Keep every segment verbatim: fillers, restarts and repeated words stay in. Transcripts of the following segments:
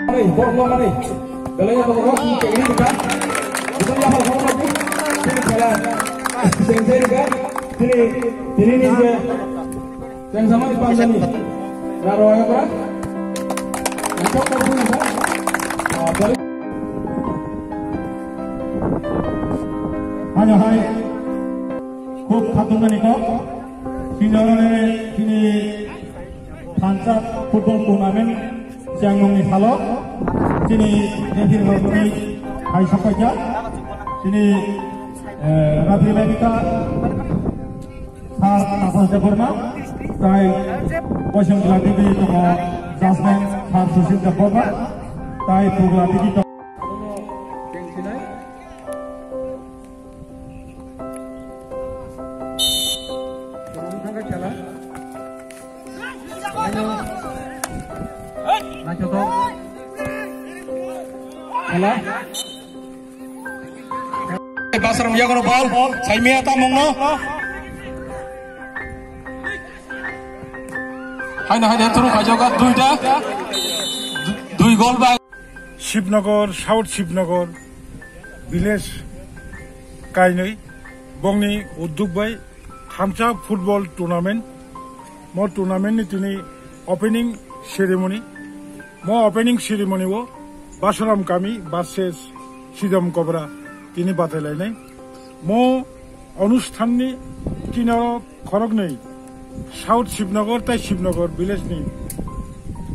Mari, bol lo mari. Belai ya bol lo, ini kita. Kita ya bol lo, ini kita. Sing sing kan. Ini, ini ni je. Yang sama di panjang ni. Raro ya, Pak? Yang cok tak punya, Pak? Ah, balik. Hanya hai. Kok khatung ni kok? Senior ni sini Thansa football tournament siang nongni salo chini referee rokni hai sokpaijak chini, eh, referee bai bika Sir Tapas Debbarma tai Koisong Gulati di tongo Jasmine Sir Sushil Debbarma tai Pugla di tongo. Naithotok. Khela. Basram yagono ball. Saimia tamungno. Haino haino turu kaijoka duita. Du-, dui gol bai. Shibnagar, South Shibnagar village kainwi bongni udduk bai thansa football tournament. Mo tournament ni tini opening ceremony. Mo opening ceremony o Basaram Kami versus Sidam Kobra tini batai lainai. Mo onusthan ni kinaro khoroknwi South Shibnagar tai Shibnagar village ni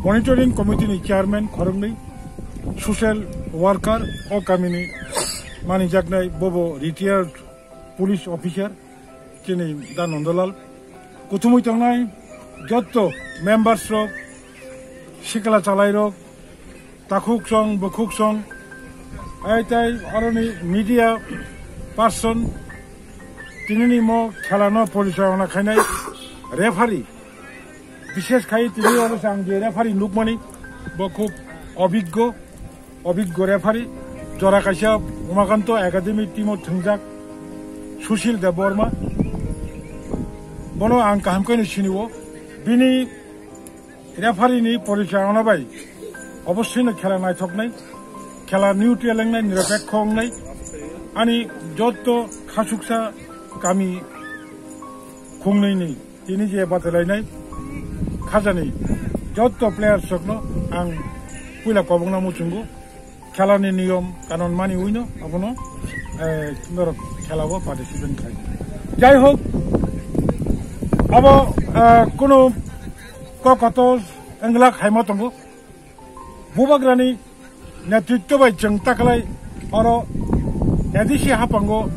monitoring committee ni chairman khoroknwi social worker o kamini manijaknai bobo retired police officer chini Da Nondolal. Kuthumwi tongnai jotto members rok, sikla chalai rok, takhuk song, bukhuk song, ai tai aroni media person, tinini mo khela no porichalona khainai referee. Bishesh khai tini oro ang je referee nukmani, bo khub obiggo, obiggo referee. Jora kaisa Umakanto Academy team o thwngjak Sushil Debbarma. Bono ang kaham khe no sini o. Bini referee ni porichalona bai obossoi no khela naithoknai, khela neutral wngnai, nirapekho wngnai. Ani jotto khasuksa kami khungnwi ni tini je batalainai khajani jotto players rokno ang puila kobongna muchungo. Khelani niyom kanon mani uino abono, eh, norok khelao participant khai. Jai hok, abo, eh, kunu kokoto wngla khaima tongo. Bubagrani netritwo bai chwng taklai oro A D C haphango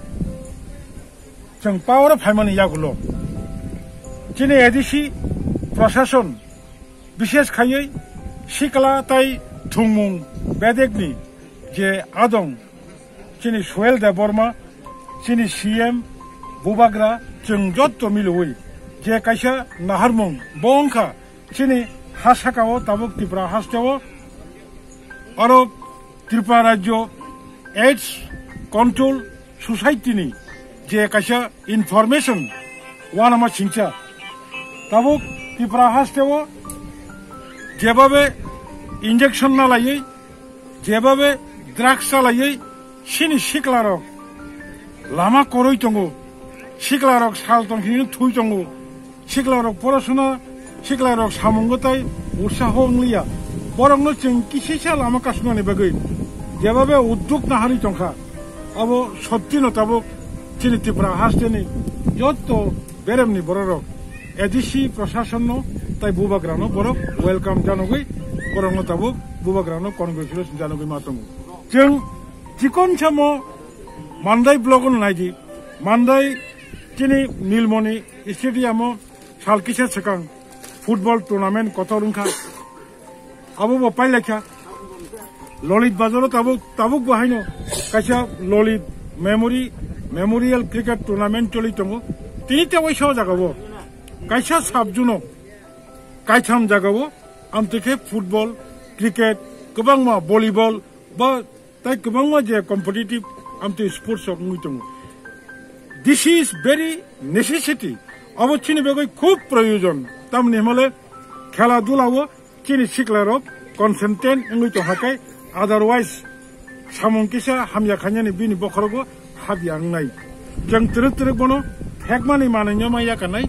chwng power o phaimani yagulo. Chini A D C prosason, bishesh khaiwi sikla tai thwngmung bedekni je adong, chini Suel Debbarma, chini C M, Bubagra, chwng jotto milwi je kaisa naharmung bo wngkha chini ha sakao tabuk Tripura hasteo aro Tripura Rajyo AIDS Control Society ni je kaisa information uanama singcha. Tabuk Tripura hasteo jebabe injection nalaiwi, jebabe drugs chalaiwi, chini siklarok lama koroi tongo, siklarok sal tongthini thui tongo, siklarok porosona, siklarok samungo tai utsaho wngliya. Borokno chwng kisisa lama kasumani bagwi jebabe udduk naharwi tongkha. Abo sottino tabuk chini Tripura hasteni jotto beremni bororok A D C prosasonno tai Bubagrano borok welcome janogwi borokno tabuk Bubagrano congratulation janogwi ma tongo. Chwng chikon samo Mandai block-o naidi, Mandai chini Nilmoni stadium-o sal kisa swkang football tournament kotor wngkha. Abo bo pailakha. Lolit Bazar-o tabuk, tabuk bo haino kaisa Lolit Memory, Memorial Cricket Tournament choli tongo. Tini tei waisa o jaga bo kaisa sub zone-o kaitham jaga o amtwi khe football, cricket, kwbangma volleyball ba tai kwbangma je competitive amtwi sports rok wngwi tongo. This is very necessity. Abo chini bagwi khub proyojon. Tamni hwnmale khela dula o chini sikla rok consentant wngwi tongkha khe, otherwise samung kisa hamya khainani bini bokhorogo habya wngnai. Chwng twrwk twrwk bono phekmani manwino ma yakarnai,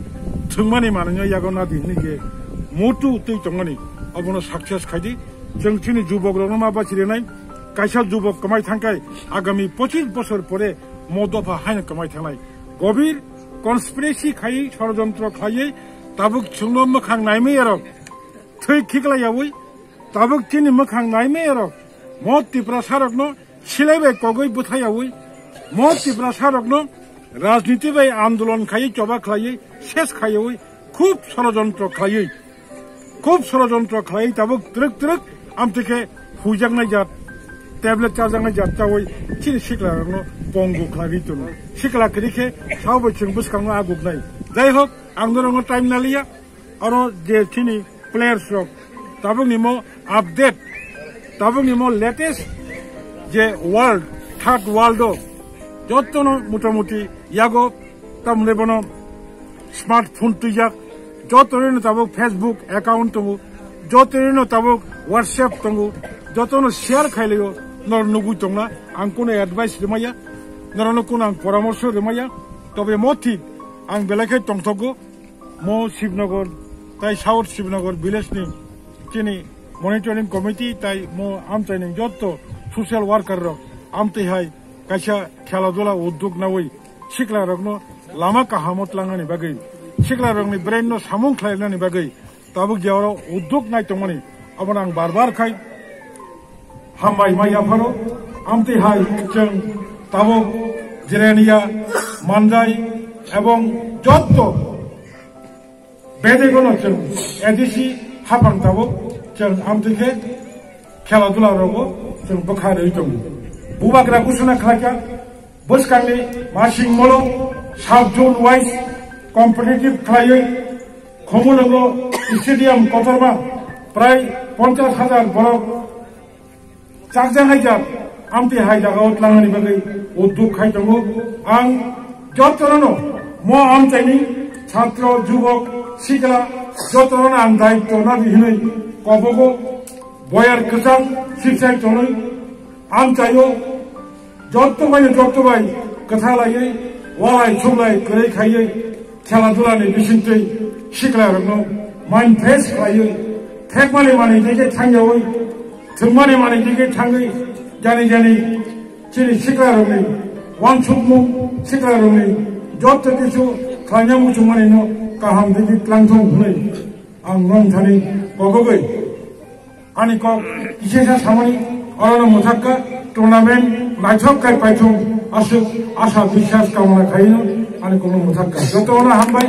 thwngmani manwino yago nadi hinwi je motu twi tongmani, obono success khaidi. Chwng chini jubokrokno ma bachirinai, kaisa jubok kwmai thangkhai agami pochis bosor pore mo dopha haino kwmai thangnai. Gobir conspiracy khaiwi, sorojontro khaiwi, tabuk chwngno mwkhang naimaya rok thwi khiklai yaui, tabuk chini mwkhang naimaya rok mo Tiprasa rokno silai bai kogwi bwthai yaui, mo Tiprasa rokno rajniti bai andolon khaiwi, choba khlaiwi, ses khaiwi, khub sorojontro khaiwi, khub sorojontro khlaiwi tabuk twrwk twrwk amtwi khe huijaknai jat, tablet chajaknai jat chaui chini sikla rokno pongo khlaiwi tongo. Sikla kwrwi khe sao bai chwng bwskango aguknai. Jai hok, ang norokno time naliya. Oro je chini players rok tabukni mo update, tabukni mo latest je world, third world o jotono motamuti yago tamni bono smartphone twijak, jotorino tabuk Facebook account tongo, jotorino tabuk WhatsApp tongo, jotono share khailaio, nor nugui tongna, ang kuno advice rimaya, norokno kuno ang poramorso rimaya, tobe mo thik ang belai khe tongthogo. Mo Shibnagar, tai South Shibnagar village ni chini monitoring committee tai mo amchaini jotto social worker rok amtwi hai kaisa khela dula uddog naui sikla rokno lama kahamo tlangnani bagwi, sikla rokni brain no samung khlainani bagwi tabuk jawro uddog nai tongmani, abono ang bar bar khai hambai mai yapharo. Amtwi hai chwng tabuk Jirania, Mandai ebong jotto bedegono chwng A D C haphang tabuk chwng amtwi khe khela dula rogo chwng bwkha rwi tongo. Bubagra gusuna khlaikha bwskangni masing molo sub zone wise competitive khlaiwi Khumulwngo stadium kotorma prai ponchas hajar borok chakjak hai jak, amtwi hai jagao tlangnani bagwi uddog khai tongo. Ang jotono mo amchaini chhatro, jubok, sikla jotono ang daityo nadi hinwi kobogo boyar kwchang sipsai tonwi amchaio. Jotto bai jotto bai kwtha laiwi, walai suglai kwrwi khaiwi, khela dula ni bisingtwi sikla rokno mind fresh khlaiwi, thekmani manwi tei khe thangyawi, thwngmani manwi tei khe thangwi, jani jani chini sikla rokni wansukmung, sikla rokni jotto kisu khlaina muchungmani no kaham tei khe tlangthung hwnwi ang nong thani kogogwi. Ani kok kisa sa samani orono mwthakka tournament naithok khai paithung aswk asa biswas kamona khaino ani kokno mwthakka. Jotono hambai.